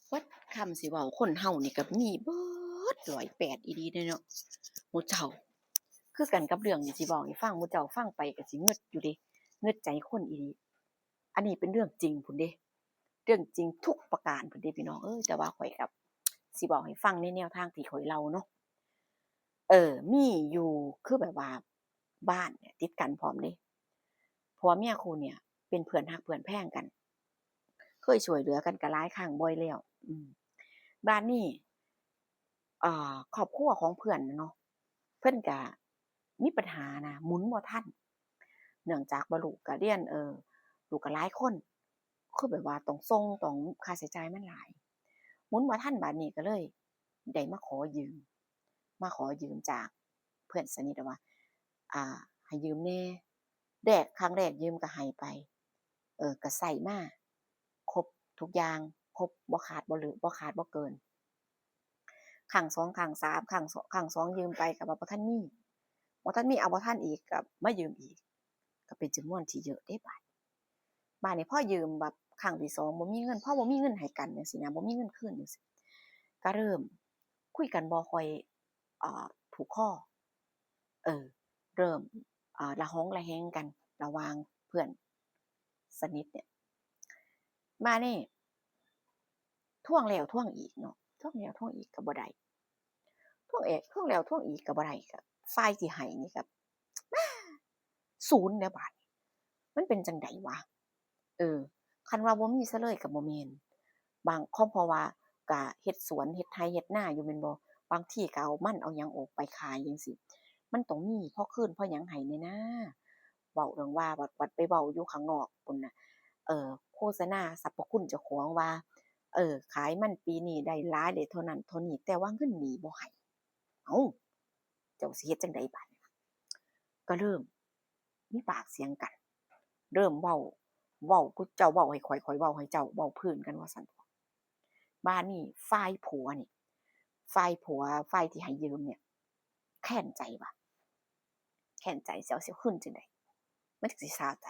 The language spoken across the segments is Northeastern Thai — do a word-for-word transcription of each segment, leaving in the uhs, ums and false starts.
เบิดคำสิเว้า คนเฮานี่ก็มีเบิดร้อยแปดอีหลีเด้เนาะ หมู่เจ้า คือกันกับเรื่องนี้สิเว้าให้ฟัง หมู่เจ้าฟังไปก็สิงึดอยู่เด้ งึดใจคนอีหลี อันนี้เป็นเรื่องจริงพู้นเด้ เรื่องจริงทุกประการพู้นเด้พี่น้องเอ้ย แต่ว่าข้อยก็สิเว้าให้ฟังในแนวทางที่ข้อยเล่าเนาะ เออ มีอยู่ คือแบบว่าบ้านเนี่ยติดกันพร้อมเด้ ผัวเมียคู่เนี่ยเป็นเพื่อนฮักเพื่อนแพงกัน เคยช่วยเหลือกันก็หลายครั้งบ่อยแล้ว อืม บาดนี้ เอ่อ ครอบครัวของเพื่อนน่ะเนาะ เพิ่นก็มีปัญหานะ หมุนบ่ทัน เนื่องจากว่าลูกก็เรียน เอ่อ ลูกก็หลายคน คือแบบว่าต้องส่ง ต้อง ค่าใช้จ่ายมันหลาย หมุนบ่ทัน บาดนี้ก็เลยได้มาขอยืม มาขอยืมจากเพื่อนสนิทว่า อ่า ให้ยืมแหน่ แรก ครั้งแรกยืมก็ให้ไป เออ ก็ใช้มาครบทุกอย่าง ครบ บ่ขาดบ่เหลือ บ่ขาดบ่เกิน ครั้งสอง ครั้งสาม ครั้งสอง ครั้งสองยืมไปก็ว่าบ่ทันมี บ่ทันมี เอาบ่ทันอีก ก็มายืมอีก ก็เป็นจำนวนที่เยอะเด้บาด บาดนี้พอยืมแบบครั้งที่สองบ่มีเงิน พอบ่มีเงินให้กันจั่งซี้นะ บ่มีเงินคืนจั่งซี้ ก็เริ่มคุยกันบ่ค่อย เอ่อ ถูกคอ เออ เริ่ม เอ่อ ระหองระแหงกันระหว่างเพื่อนสนิทเนี่ย บาดนี้ ทวงแล้วทวงอีกเนาะ ทวงแล้วทวงอีกก็บ่ได้ ทวงเอก ทวงแล้วทวงอีกก็บ่ได้ ก็ฝ่ายที่ให้นี่ก็ ศูนย์แล้วบาดนี้ มันเป็นจั่งใดวะ เออ คันว่าบ่มีซะเลยก็บ่แม่น บาง ของ เพราะว่าก็เฮ็ดสวน เฮ็ดไร่ เฮ็ดนาอยู่แม่นบ่ บางทีก็เอามันเอาหยังออกไปขายจั่งซี้ มันต้องมีพอคืนพอหยังให้แหน่นา เว้าเรื่องว่า บัด บัดไปเว้าอยู่ข้างนอกพู้นน่ะ เอ่อ โฆษณาสรรพคุณเจ้าของว่า เออ ขายมันปีนี้ได้หลาย ได้เท่านั้นเท่านี้ แต่ว่าเงินหนี้บ่ให้ เอ้า เจ้าสิเฮ็ดจั่งใดบาดนี้ ก็เริ่มมีปากเสียงกัน เริ่มเว้า เว้า ผู้เจ้าเว้าให้ข้อย ข้อยเว้าให้เจ้า เว้าพื้นกันว่าซั้น บาดนี้ฝ่ายผัวนี่ ฝ่ายผัว ฝ่ายที่ให้ยืมเนี่ย แค้นใจว่า แค้นใจ สิเอา สิเอาคืนจั่งใด มันจั่งสิสาใจ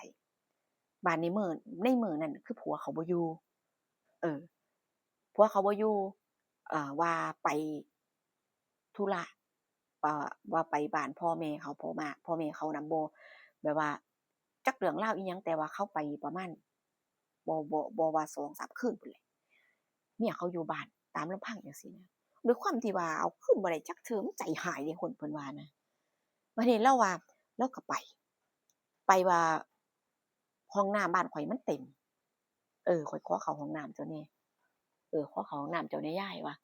บาดนี้มื้อ ในมื้อนั้นคือผัวเขาบ่อยู่ เออ ผัวเขาบ่อยู่ เอ่อ ว่าไปธุระ เอ่อ ว่าไปบ้านพ่อแม่เขา พ่อมา พ่อแม่เขานำ บ่ แบบว่าจักเรื่องราวอีหยัง แต่ว่าเขาไปประมาณ บ่ บ่ บ่ว่าสองสามคืนพู้นแหละ เมียเขาอยู่บ้านตามลำพังจั่งซี้นะ ด้วยความที่ว่าเอาคืนบ่ได้จักเทื่อ มันใจฮ้ายเด้คน เพิ่นว่านะ บาดนี้ลาวว่า ลาวก็ไป ไปว่า ห้องน้ำบ้านข้อยมันเต็ม เออ ข้อยขอเข้าห้องน้ำเจ้าแหน่ เออ ขอเข้าห้องน้ำเจ้าแหน่ยาย ว่า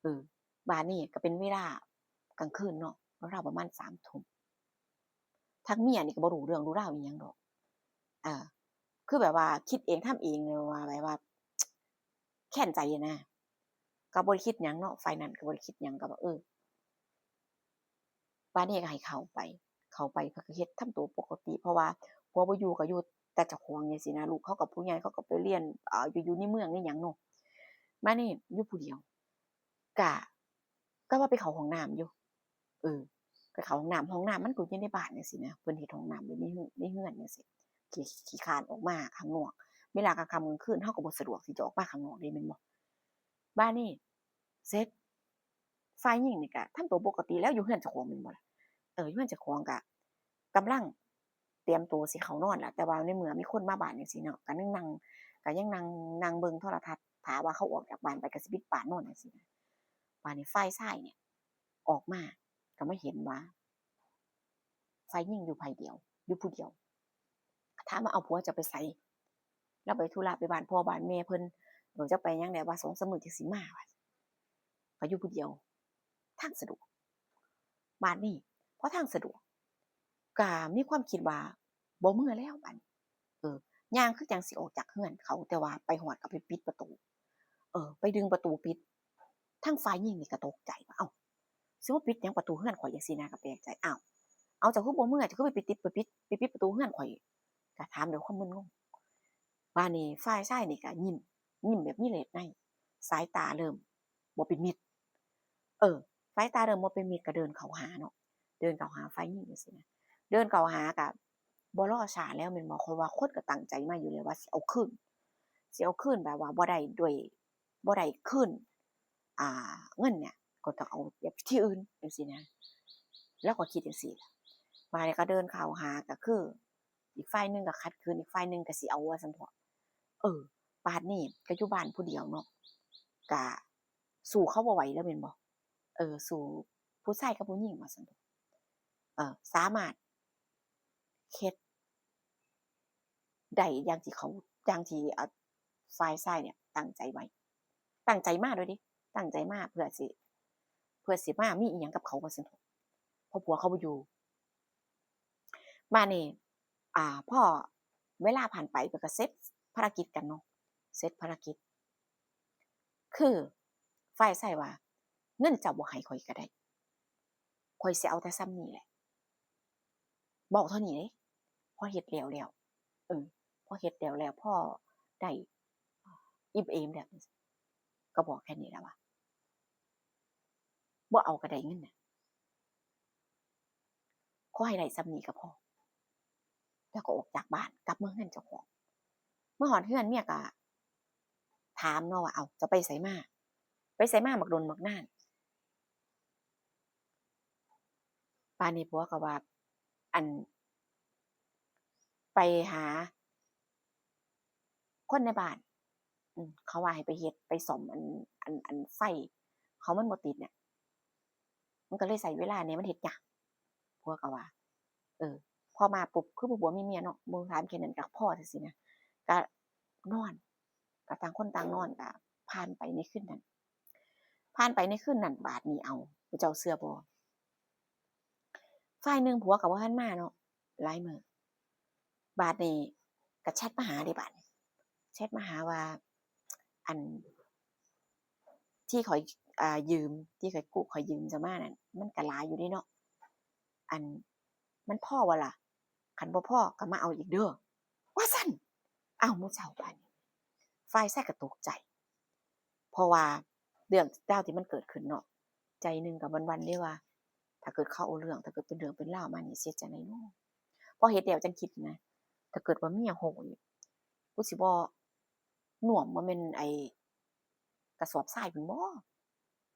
เออ บาดนี้ก็เป็นเวลากลางคืนเนาะ ราวๆประมาณสามทุ่ม ทางเมียนี่ก็บ่รู้เรื่องรู้ราวอีหยังดอก อ่า คือแบบว่าคิดเองทำเอง ว่าแบบว่า แค้นใจนะ ก็บ่ได้คิดหยังเนาะ ฝ่ายนั้นก็บ่ได้คิดหยัง ก็ว่า เออ บาดนี้ก็ให้เข้าไป เข้าไปเพิ่นก็เฮ็ดทำตัวปกติ เพราะว่าผัวบ่อยู่ก็อยู่แต่เจ้าของจั่งซี้นะ ลูกเขาก็ผู้ใหญ่ เขาก็ไปเรียน เอ่อ อยู่ อยู่ในเมืองในหยังเนาะ บาดนี้อยู่ผู้เดียว ก็ ก็ว่าไปเข้าห้องน้ำอยู่ เออ ไปเข้าห้องน้ำ ห้องน้ำมันก็อยู่ในบ้านจั่งซี้นะ เพิ่นเฮ็ดห้องน้ำไว้ในเฮือน ในเฮือนจั่งซี้ ขี้ ขี้คร้านออกมาข้างนอก เวลากลางค่ำกลางคืน เฮาก็บ่สะดวกที่จะออกมาข้างนอกเด้ แม่นบ่ บาดนี้ เสร็จ ฝ่ายหญิงนี่ก็ทำตัวปกติแล้ว อยู่เฮือนเจ้าของแม่นบ่ล่ะ เออ อยู่เฮือนเจ้าของก็กำลังเตรียมตัวสิเข้านอนล่ะ แต่ว่าในเมื่อมีคนมาบ้านจั่งซี้เนาะ ก็ยังนั่ง ก็ยังนั่ง นั่งเบิ่งโทรทัศน์ ท่าว่าเขาออกจากบ้านไป ก็สิปิดบ้านนอนจั่งซี้นะ บาดนี้ฝ่ายชายเนี่ยออกมา ก็มาเห็นว่า ฝ่ายหญิงอยู่ฝ่ายเดียว อยู่ผู้เดียว ถามว่า เอาผัวเจ้าไปไส ลาวไปธุระไปบ้านพ่อบ้านแม่เพิ่น เออ จักไปหยังแหน่ ว่าสองสามมื้อจั่งสิมา ว่า ก็อยู่ผู้เดียว ทางสะดวก บาดนี้ พอทางสะดวก ก็มีความคิดว่า บ่เมือแล้วบาดนี้ เออ ย่างคือจั่งสิออกจากเฮือนเขา แต่ว่าไปฮอดก็ไปปิดประตู เออ ไปดึงประตูปิด ทางฝ่ายหญิงนี่ก็ตกใจว่า เอ้า สิมาปิดหยังประตูเฮือนข้อยจั่งซี้นะ ก็แปลกใจ อ้าว เอา เจ้าคือบ่เมือ เจ้าคือไปปิด ไปปิด ไปปิดประตูเฮือนข้อย ก็ถามด้วยความมึนงง บาดนี้ฝ่ายชายนี่ก็ยิ้ม ยิ้มแบบมีเลสใน สายตาเริ่มบ่เป็นมิตร เออ สายตาเริ่มบ่เป็นมิตร ก็เดินเข้าหาเนาะ เดินเข้าหาฝ่ายหญิงจั่งซี้นะ เดินเข้าหาก็บ่รอช้าแล้วแม่นบ่ เพราะว่าคนก็ตั้งใจมาอยู่แล้วว่าสิเอาคืน สิเอาคืนแบบว่าบ่ได้ด้วย บ่ได้คืน อ่า เงินเนี่ย ก็ต้องเอาแบบที่อื่นจังซี้นะ ลาวก็คิดจังซี้ล่ะ บาดนี้ก็เดินเข้าหา ก็คือ อีกฝ่ายหนึ่งก็ขัดขืน อีกฝ่ายหนึ่งก็สิเอาว่าซั่นเถาะ เออ บาดนี้ก็อยู่บ้านผู้เดียวเนาะ ก็สู้เขาบ่ไหวแล้วแม่นบ่ เออ สู้ผู้ชายกับผู้หญิงว่าซั่นเถาะ เออ สามารถเฮ็ดได้อย่างที่เขา อย่างที่ อ่า ฝ่ายชายเนี่ยตั้งใจไว้ ตั้งใจมาโดยเด้ ตั้งใจมาเพื่อสิ เพื่อสิมามีอีหยังกับเขาว่าซั่นเถาะ เพราะผัวเขาบ่อยู่ บาดนี้ อ่า พอเวลาผ่านไป เพิ่นก็เสร็จภารกิจกันเนาะ เสร็จภารกิจ คือฝ่ายชายว่า เงินเจ้าบ่ให้ข้อยก็ได้ ข้อยสิเอาแต่ส่ำนี้แหละ เว้าเท่านี้เด้ พอเฮ็ดแล้วแล้ว เออ พอเฮ็ดแล้วแล้ว พอได้อิ่มเอมแล้ว ก็บอกแค่นี้แหละว่า บ่เอาก็ได้เงินน่ะ ขอให้ได้ส่ำนี้ก็พอ แล้วก็ออกจากบ้าน กลับเมือเฮือนเจ้าของ มาฮอดเฮือนเมียก็ถามเนาะว่า เอ้า เจ้าไปไสมา ไปไสมาบักโดนบักนาน บาดนี้ผัวก็ว่า อัน ไปหา คนในบ้าน อืม เขาว่าให้ไปเฮ็ด ไปซ่อมอัน อัน อันไฟเขามันบ่ติดเนี่ย มันก็เลยใช้เวลาแหน่ มันเฮ็ดยาก ผัวก็ว่า เออ พอมาปุ๊บ คือผู้ผัวมีเมียเนาะ หมู่ถามแค่นั้นก็พอจังซี้นะ ก็นอน ก็ต่างคนต่างนอน ก็ผ่านไปในคืนนั้น ผ่านไปในคืนนั้น บาดนี้ เอ้า เจ้าเชื่อบ่ ฝ่ายหนึ่งผัวก็บ่ทันมาเนาะ หลายมื้อ บาดนี้ก็แชตมาหาเด้ บาดนี้ แชตมาหาว่า อัน ที่ข้อย อ่า ยืม ที่ข้อยกู้ข้อยยืมเจ้ามานั่น มันก็หลายอยู่เด้เนาะ อัน มันพอบ่ล่ะ คันบ่พอก็มาเอาอีกเด้อ ว่าซั่น อ้าว มื้อเช้าบาดนี้ ฝ่ายชายก็ตกใจ เพราะว่าเรื่องราวที่มันเกิดขึ้นเนาะ ใจหนึ่งก็หวั่นๆเด้ว่า ถ้าเกิดเขาเอาเรื่อง ถ้าเกิดเป็นเรื่องเป็นราวมานี่ สิเฮ็ดจั่งใดน้อ พอเฮ็ดแล้วจั่งคิดนะ ถ้าเกิดว่าเมียฮู้นี่ กูสิบ่น่วม บ่แม่นไอ้กระสอบทรายพุ้นบ่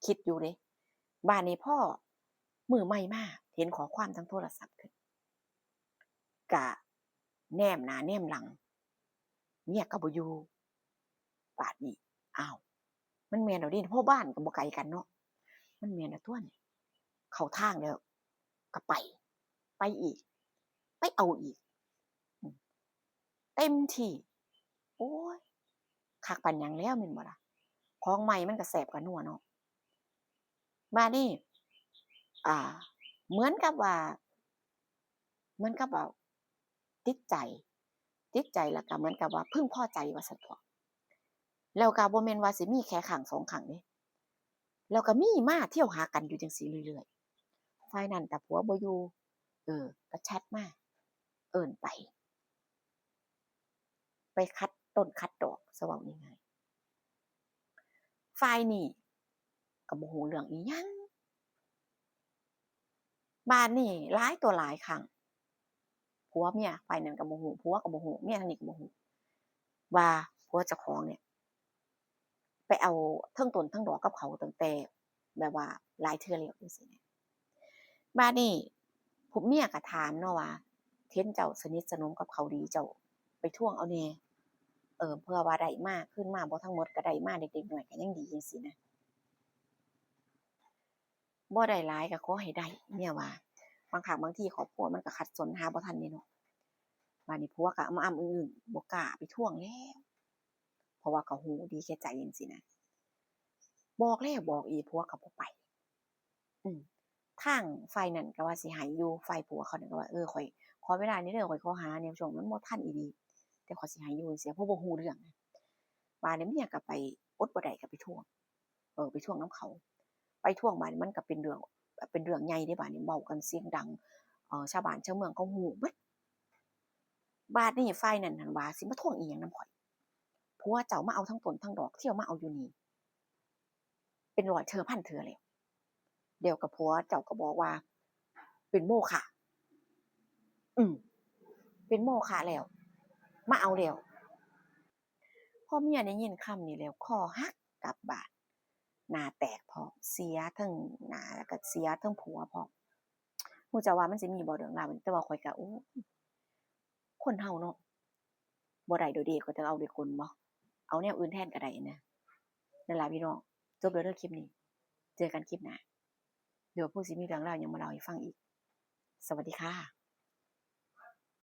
คิดอยู่เด้ บาดนี้พอมื้อใหม่มา เห็นข้อความทางโทรศัพท์ขึ้น กะแนมหน้าแนมหลัง เมียก็บ่อยู่ บาดนี้ อ้าว มันแม่นแล้วเด้ เพราะบ้านก็บ่ไกลกันเนาะ มันแม่นแล้วตั๊วนี่ เข้าทางแล้ว ก็ไป ไปอีก ไปเอาอีก อืม เต็มที่ โอ้ย คักปานหยังแล้วแม่นบ่ล่ะ ของใหม่มันก็แซ่บกว่านัวเนาะ บาดนี้ อ่า เหมือนกับว่า เหมือนกับว่าติดใจ ติดใจแล้วก็เหมือนกับว่าพึงพอใจว่าซั่นเถาะ แล้วก็บ่แม่นว่าสิมีแค่ครั้งสองครั้งเด้ แล้วก็มีมาเที่ยวหากันอยู่จั่งซี้เรื่อยๆ ฝ่ายนั้นถ้าผัวบ่อยู่ เออ ก็แชตมา เอิ้นไป ไปคัดต้นคัดดอก ซะเว้าง่ายๆ ฝ่ายนี้ก็บ่ฮู้เรื่องอีหยัง บาดนี้หลายต่อหลายครั้ง ผัวเมียฝ่ายนั้นก็บ่ฮู้ ผัวก็บ่ฮู้ เมียทางนี้ก็บ่ฮู้ ว่าผัวเจ้าของเนี่ย ไปเอาเทิงต้นเทิงดอกกับเขาตั้งแต่แบบว่าหลายเทื่อแล้วจั่งซี้นะ บาดนี้ผู้เมียก็ถามเนาะว่า เห็นเจ้าสนิทสนมกับเขาดี เจ้าไปทวงเอาแหน่ เออ เผื่อว่าได้มา คืนมาบ่ทั้งหมดก็ได้มาเล็กๆน้อยๆก็ยังดีจั่งซี้นะ บ่ได้หลายก็ขอให้ได้ เมียว่า บางครั้งบางทีครอบครัวมันก็ขัดสนหาบ่ทันเด้เนาะ บาดนี้ผัวก็อ้ำๆอึ้งๆ บ่กล้าไปทวงแล้ว เพราะว่าก็ฮู้ดีแก่ใจจั่งซี้นะ บอกแล้วบอกอีก ผัวก็บ่ไป อืม ทางฝ่ายนั้นก็ว่าสิให้อยู่ ฝ่ายผัวเขานั่นก็ว่า เออ ข้อยขอเวลาแหน่เด้อ ข้อยขอหาแหน่ ช่วงมันบ่ทันอีหลี แต่ข้อยสิให้อยู่จั่งซี้ เพราะบ่ฮู้เรื่องนะ บาดนี้เมียก็ไป อดบ่ได้ก็ไปทวง เออ ไปทวงนำเขา ไปทวงบาดนี้มันก็เป็นเรื่อง เป็นเรื่องใหญ่เด้ บาดนี้เว้ากันเสียงดัง เอ่อ ชาวบ้านชาวเมืองเขาฮู้เบิด บาดนี้ฝ่ายนั้นหั้นว่า สิมาทวงอีหยังนำข้อย ผัวเจ้ามาเอาทั้งต้นทั้งดอก เที่ยวมาเอาอยู่นี่ เป็นร้อยเทื่อพันเทื่อแล้ว เดี๋ยวกับผัวเจ้าก็บอกว่า เป็นโมฆะ อืม เป็นโมฆะแล้ว มาเอาแล้ว พอเมียได้ยินคำนี้แล้ว คอหัก กลับบ้าน หน้าแตกพร้อม เสียทั้งหน้า แล้วก็เสียทั้งผัวพร้อม ฮู้จักว่ามันสิมีบ่เรื่องราวนี้ แต่ว่าข้อยก็ โอ้ย คนเฮาเนาะ บ่ได้โดยดีก็ต้องเอาด้วยกลบ่ เอาแนวอื่นแทนก็ได้นะ นั่นล่ะพี่น้อง จบแล้วเด้อคลิปนี้ เจอกันคลิปหน้า เดี๋ยวผู้สิมีเรื่องราวหยังมาเล่าให้ฟังอีก สวัสดีค่ะ